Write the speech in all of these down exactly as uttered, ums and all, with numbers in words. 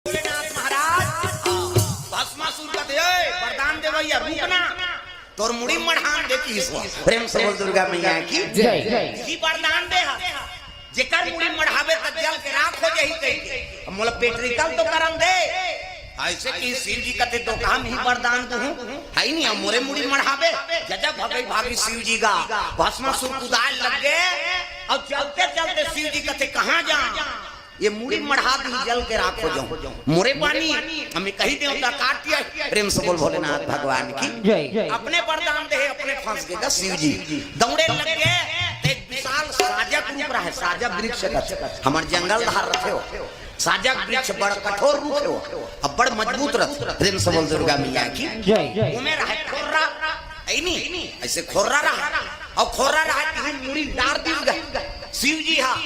भोलेनाथ महाराज, भस्मासुर कथे, "ए, वरदान देवइया, रुक ना, तोर मुड़ी मढ़ान दे," कहिस। प्रेम से बोल दुर्गा मैया की। जय। ही वरदान दे हा, जेकर मुड़ी मढ़ाबे त जल के राख हो जाही कहिके। अब मोला practical तो करन दे। अइसे कि शिव जी कथे, "तो काम ही वरदान दूहूं, हइ नहीं, अब मोरे मुड़ी मढ़ाबे।" जजा भगई भागी शिव जी गा, भस्मासुर कुदाय लग गे। अउ चलते चलते शिव जी कथे, "कहाँ जा?" ये मुड़ी मढ़ा दी, जल के राख हो जाहूं। मोरे बानी, हमें कही देवता काट दिया। प्रेम से बोल भोलेनाथ भगवान की। जय। अपने वरदान दे, अपने फंस गे गा शिव जी। दौड़े लग गे, तो एक विशाल साजक रूख रहे, साजक वृक्ष कथे, हमर जंगल धार रथे हो। साजक वृक्ष बड़ कठोर रूख हे हो, अब बड़ मजबूत रथे। प्रेम से बोल दुर्गा मैया की। जय। ओमे रहे खोर्रा, अइनी, अइसे खोर्रा रहा, अउ खोर्रा रहा कि मुड़ी डार दिस गा। शिव जी हा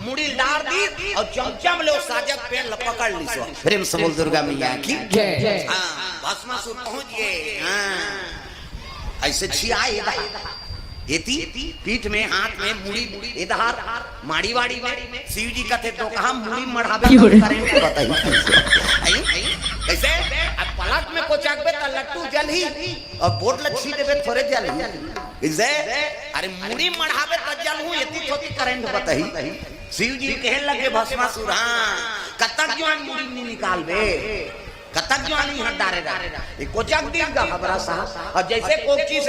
मुड़ी डार दिस अउ चमचम ले ओ साजक पेड़ ल पकड़ लिस। प्रेम से बोल दुर्गा मैया की। जय। हाँ, भस्मासुर पहुंच गे। हाँ, अइसे छिया एदहार, एती पीठ में, हाथ में, मुड़ी एदहार, माड़ी वाड़ी में। शिव जी कथे, "तो कहाँ मुड़ी मढ़ाबे?" क्यों रे? करंट बताही। अइनी, अइनी, कइसे? अब पलक में कोचकबे त लट्टू जलही। अउ बोर्ड ल छी देबे थोरे जलही। इसे, अरे मुड़ी मढ़ाबे त जलहूं, एती थोती करंट बताही। शिव जी कहे लगे भस्मासुर, हाँ, कतक जुआन मुड़ी नी निकालबे, कतक जुआन इहाँ डारे रहे। ये कोचक दिस गा हबरा सा, अउ जइसे कोकचिस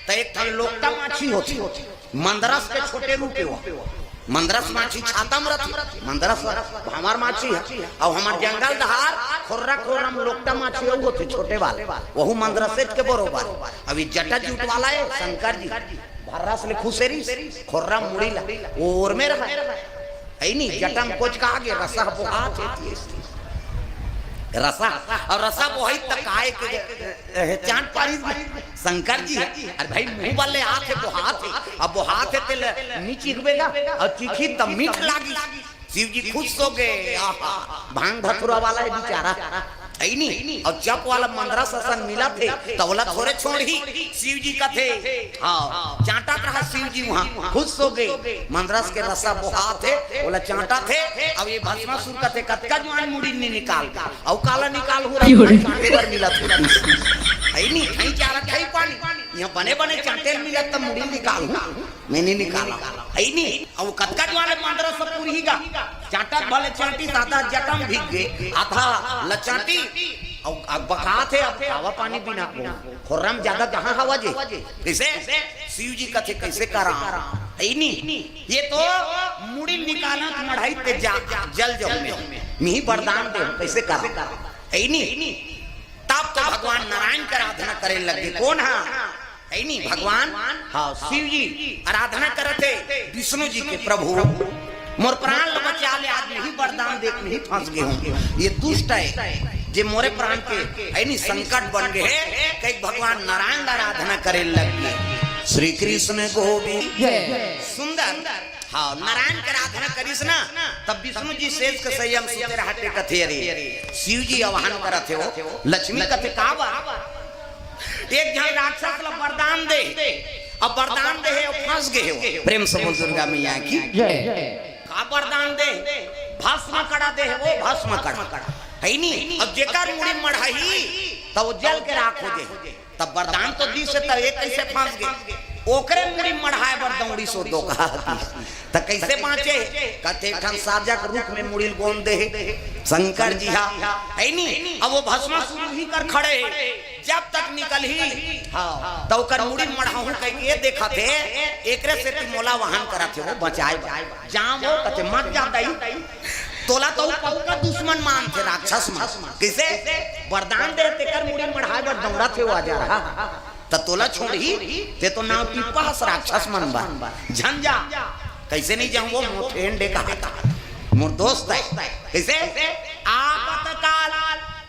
त एक ठन लोकटा माछी होथे, मंदरस के छोटे रूप हे वो। मंदरस माछी छाता म रथे, मंदरस भांवर माछी हे। अउ हमर जंगल धार खोर्रा खोर्रा म लोकटा माछी अउ होथे छोटे वाले, वहू मंदरसेच के बरोबर। अब ये जटा जूट वाला हे शंकर जी, भर्रस ले खुसेरी, खोर्रा मुड़ी ला, वो ओर में रहा। अइनी, जटा म कोचका गे, रसा बोहात हे। रसा, अउ रसा बोहाई त काय के, ए, चांट पारिस शंकर जी हे। अरे भाई, मुंह वाले आथे, बोहात हे। अब बोहात हे, तेला नी चिखबे गा, अउ चिखही त मीठ लागी। शिव जी खुश हो गे, आहा, भांग धतुरा वाला हे बिचारा, अइनी, अउ जप वाला मंदरस असन मिलत हे, त ओला थोरे छोड़ही। शिव जी कथे, हाँ, चांटत रहा शिव जी उहाँ, खुश हो गे। मंदरस के रसा बोहात हे, ओला चांटत हे। अब ये भस्मासुर कथे, "कतका जुआन मुड़ी नी निकालबे, अउ काला निकालहूं, क्यों रे? चांटे बर मिलत हे।" अइनी, खई चारा, खई पानी, इहाँ बने बने चांटे ल मिलत त मुड़ी निकालहूं, मैं नी निकालंव। अइनी, अउ कतका जुआन ले मंदरस पुरही गा, चांटत भले चांटिस, आधा जटा म भीग गे, आधा ल चांटिस, अउ, अउ बकात हे, अब हवा पानी बिना खोर्रा म जादा कहाँ हवा जे। कइसे? शिव जी कथे, "कइसे करंव?" अइनी, ये तो मुड़ी निकालंव त मढ़ाही ते जा, जल जाहूं मैं, मिही वरदान देहूं, कइसे करंव? अइनी, तब तो भगवान नारायण के आराधना करे लगे। कोन हा? अइनी, भगवान, हाँ, शिव जी आराधना करत हे विष्णु जी के, "प्रभु, मोर प्राण ल बचा ले, आज मिही वरदान दे के मिही फंस गे हंव। ये दुष्ट हे, जे मोरे प्राण के अइनी संकट बन गे हे।" कहिके भगवान नारायण ल आराधना करे लग गे। श्री कृष्ण गोविंद। जय। सुंदर। हाँ, नारायण के आराधना करिस ना, तब विष्णु जी शेष के शय्या म सुते रहत हे, कथे, "अरे, शिव जी आह्वान करत हे हो।" लक्ष्मी कथे, "का बा?" एक झन राक्षस ल वरदान दे, अब वरदान दे हे, अउ फंस गे हे। प्रेम से बोल दुर्गा मैया की। जय। का वरदान दे? भस्म कड़ा दे हे, वो भस्म कड़ा। अइनी, अब जेकर मुड़ी मढ़ाही, त वो जल के राख हो जाही। तब वरदान तो दिस हे, त ये कइसे फंस गे? ओकरे मुड़ी मढ़ाय बर दौड़िस ओ दोकहा। त कइसे बांचे? कथे, "एक ठन साजक रूख में मुड़ी ल गोंद दे हे शंकर जी हा।" अइनी, अब वो भस्मासुर उही कर खड़े हे। जब तक निकलही, हाँ, त ओकर मुड़ी मढ़ाहूं कहिके ये देखत हे, एकरे सेती मोला आह्वान करत हे, वो बचाय बर। जांव वो कथे, "मत जा दई।" तोला तो पक्का दुश्मन मानथे राक्षस मन। कइसे? वरदान दे, तेकर मुड़ी मढ़ाय बर दौड़त हे वो, आ जा रहा। त तोला छोड़ही, ते तो नांव टिप्पा हस राक्षस मन बर। झन जा। कइसे नहीं जाहूं वो, मोर friend हे कहा था, मोर दोस्त हे। कइसे? आपत काल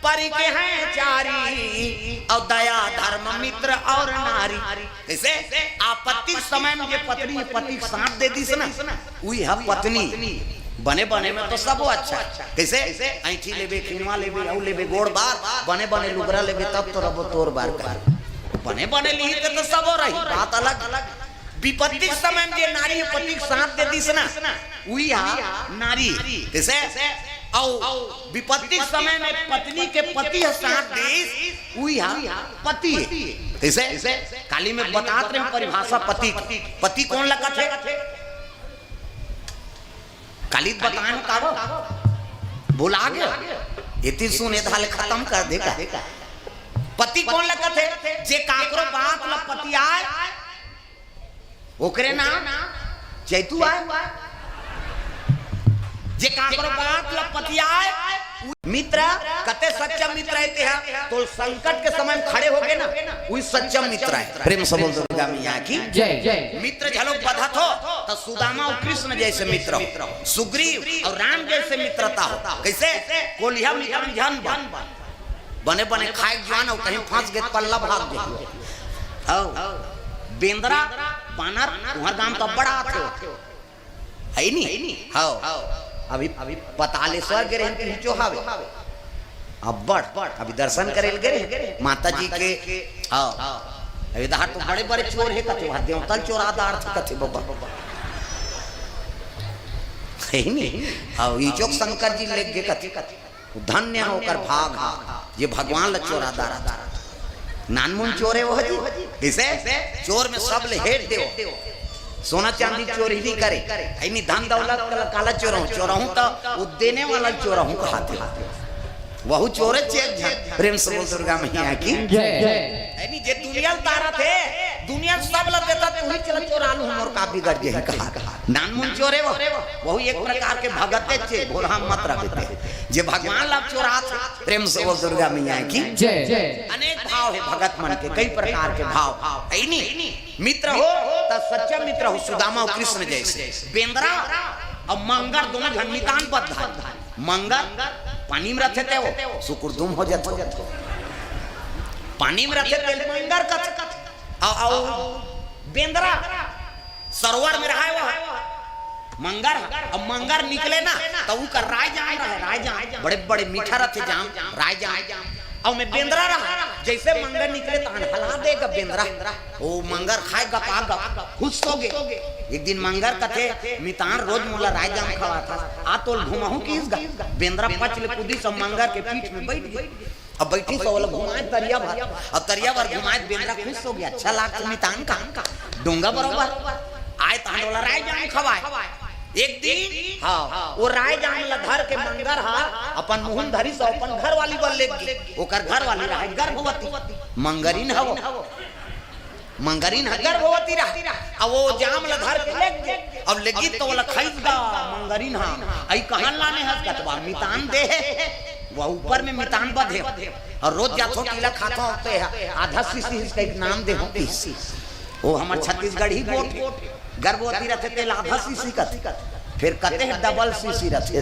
परिके हैं चारी, अउ दया धर्म मित्र अउ नारी। कइसे? आपत्ति के समय म जे पत्नी पति के साथ दे दिस ना, उही ह पत्नी। बने बने में तो सबो अच्छा हे। कइसे? अइंठी लेबे, खिनवा लेबे, अउ लेबे गोड़ बार, बने बने लुगरा लेबे, तब तो रबो तोर बार कहे। बने बने लिही ते तो सबो रही, बात अलग। विपत्ति के समय म जे नारी पति के साथ दे दिस ना, उही ह नारी। कइसे? अउ विपत्ति के समय में पत्नी के पति ह साथ देस, उही ह पति हे। कइसे? काली में बतात रहेन परिभाषा पति के। पति कोन ल कथे? काली बताएन का वो? भुला गे? एती सुन, ए धाले खतम कर दे का। पति कोन ल कथे? जे काकरो बात ल पतियाय, ओकरे नाम चैतू आय। जे काकरो बात ल पतियाय, उ मित्र, कते सच्चा मित्र हे तेहा, तोर संकट के समय में खड़े होगे ना, उही सच्चा मित्र हे। प्रेम से बोल दुर्गा मैया की जय। मित्र घलो बधत हो, त सुदामा अउ कृष्ण जइसे मित्र हो, सुग्रीव अउ राम जइसे मित्रता हो। कइसे? कोलिहा मितान झन बन। बने बने खाय के जुवान अउ कहीं फंस गे त पल्ला भाग गे। हव, बेंदरा, बानर, तुंहर गांव म तो बड़ा आथे। हे नी? हव। अभी, अभी पतालेश्वर गे रहेन, पीहू चोहावे। अब्बड़, अभी दर्शन करे ल गे रहेन माता जी के। हव। अभी दहार तो बड़े बड़े चोर हे कथे, वहां देवता ल चोरा डारथे कथे बबा। हे नी? हव, इचोक शंकर जी लेग गे कथे। धन्य हो ओकर भाग, जे भगवान ल चोरा डारत। नानमुन चोर हे वो जी। कइसे? चोर में सब ले हेठ दे वो। सोना चांदी चोरी नइ करे। हे नी, धन दौलत काला, काला चोरहूं, चोरहूं त ओ देने वाला ल चोरहूं कहाथे। वहू चोरे चेक झन। प्रेम से बोल दुर्गा मैया की जय। हे नी, जे दुनिया ल डारत हे, दुनिया ल सब ल देथे, त उही चला चोरा लूं, मोर का बिगड़ जाही कहा। नानमुन चोर हे वो, वहू एक प्रकार के भगते चे, भोरहा मत रह बेटे। जे भगवान ल चोराथे, प्रेम से बोल दुर्गा मैया की जय। अनेक भाव हे भगत मन के, कई प्रकार के भाव। हे नी, मित्र हो त सच्चा मित्र हो, सुदामा अउ कृष्ण जइसे। बेंदरा अउ मंगर दूनों झन मितान बध हे। मंगर पानी में रथे ते वो सुकुरदुम हो जाथे। पानी में रथे तेला मंगर कथे। अउ, अउ बेंदरा सरोवर में रहय वो मंगर ह। अउ मंगर निकले ना, त ओकर राय जाम रहय, राय जाम। बड़े बड़े मीठा रथे जाम, राय जाम। अउ में बेंदरा रहय, जइसे मंगर निकले, तहन हला दे गा बेंदरा। ओ मंगर खाय गपा गप, खुश होगे। एक दिन मंगर कथे, "मितान रोज मोला राय जाम खवाथस, आ तोला घुमाहूं किहिस गा।" बेंदरा पच ले कूदिस अउ मंगर के पीठ में बइठ गे। अब बइठिस त ओला घुमाय तरिया भर, अउ तरिया भर घुमाय त बेंदरा खुश होगे, "अच्छा लागथे मितान का, डोंगा बरोबर आय तहन ओला राय जाम खवाय।" एक दिन, हव, ओ राय जाम ल धर के मंगर ह अपन मुहूं धरिस अउ अपन घरवाली बर लेग गे। ओकर घरवाली रहय गर्भवती, मंगरिन हव। मंगरिन ह गर्भवती रहय। अउ ओ जाम ल धर के लेग गे। अब लेगिस त ओला खइस गा मंगरिन ह। "अई कहां लाने हस?" कथे, "बा मितान दे हे, वो ऊपर में मितान बधे हे। अउ रोज जाथों त एला खाथों, ते ह आधा सीसी हिस कहिके नाम दे हों पीस।" ओ हमर छत्तीसगढ़ी गोठ हे। गर्भवती रथे तेला आधा सीसी कथे। फेर कथे डबल सीसी रथे।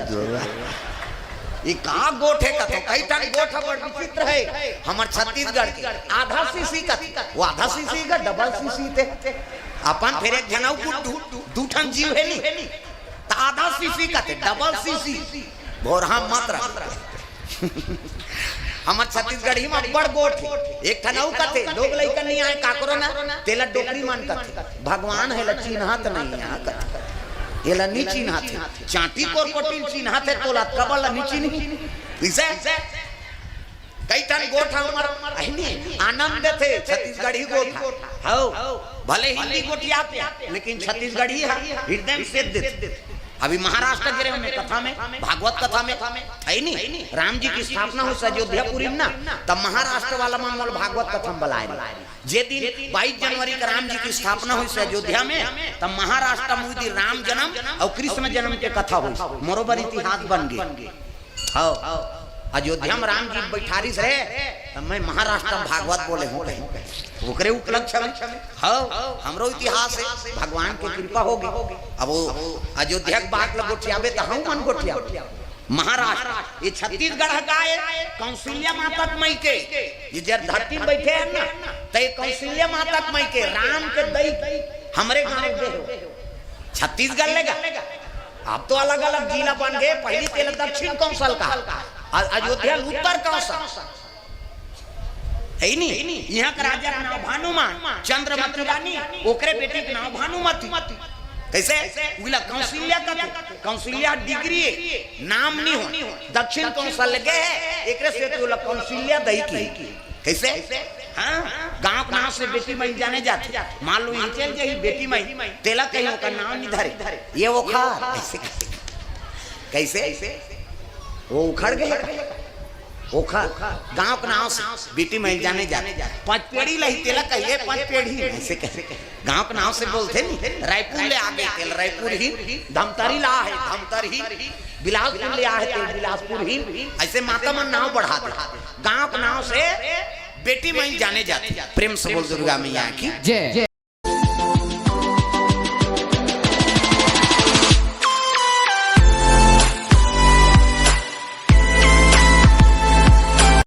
ए का गोठ हे कथे, कई ठन गोठ ह बड़ विचित्र हे। हमर छत्तीसगढ़ के आधा सीसी कथे, वो आधा सीसी का डबल सीसी ते। अपन फेर एक झन अउ गुड्डू, दू ठन जीव हे नी, त आधा सीसी कथे, डबल सीसी। भोरहा मत रह। हमर छत्तीसगढ़ी म अब्बड़ गोठ हे। एक ठन अउ कथे, लोग लइका नइ आय काकरो ना, तेला डोकरी मन कथे। भगवान हे ला चिन्हत नइ आ कथे। एला नइ चिन्हत हे। चांटी कोरकोटिन चिन्हत हे, तोला कबर ला नइ चिन्ही। कइसे? कई ठन गोठ हमर अहिनी आनंद देथे, छत्तीसगढ़ी गोठ। हव, भले हिंदी गोठियाथे, लेकिन छत्तीसगढ़ी ह हृदय में सेध देथे। अभी महाराष्ट्र गे रहेंव मैं कथा में, भागवत कथा में, हे नी? राम जी के स्थापना होइस अयोध्यापुरी में ना, तब महाराष्ट्र वाला मन मोला भागवत कथा में बलाय रहिन। जे दिन बाईस जनवरी के राम जी के स्थापना होइस अयोध्या में, तब महाराष्ट्र में उही दिन राम जनम अउ कृष्ण जनम के कथा होइस। मोरो बर इतिहास बन गे। हव, अयोध्या में राम जी बइठारिस रहे, तब मैं महाराष्ट्र में भागवत बोले हों कहिके। ओकरे उपलक्ष्य में। हव, हमरो इतिहास हे, भगवान के कृपा होगे। अब वो अयोध्या के बात ल गोठियाबे त हमन गोठियाबे। महाराष्ट्र, ये छत्तीसगढ़ ह का हे? कौशल्या माता के मइके। ये जर धरती में बइठे हन ना, त ये कौशल्या माता के मइके, राम के दई हमरे गांव दे हो। छत्तीसगढ़ ले गा। अब तो अलग-अलग जिला बन गे, पहिली तेला दक्षिण कौशल कहा, अ-, अयोध्या ल उत्तर कौशल। हे नी? इहां के राजा के नांव भानुमान, चंद्रमती रानी, ओकरे बेटी के नांव भानुमती। कइसे? उला कौशल्या कथे, कौशल्या डिग्री हे, नाम नहीं हो, दक्षिण कौशल गे हे, एकरे से तो उला कौशल्या दई की। कइसे? हाँ, गांव के नाव से बेटी माई जाने जाथे। मान लो, ये चल जाही बेटी माई, तेला कहीं ओकर नाव नहीं धरे, ये वो खा, कइसे? कइसे? वो उखड़ गे, ओखर गांव के नाव से बेटी माई जाने जाथे। पंचपेड़ी लही, तेला कहिए पंचपेड़ी, अइसे कहे। गांव के नाव से बोलथे नहीं, रायपुर ले आगे तेला रायपुर ही, धमतरी ला हे धमतरी ही, बिलासपुर ले आहे तेला बिलासपुर ही, अइसे माता मन नाव बढ़ा दे। गांव के नाव से बेटी माई जाने जाथे। प्रेम से बोल दुर्गा मैया की। जय।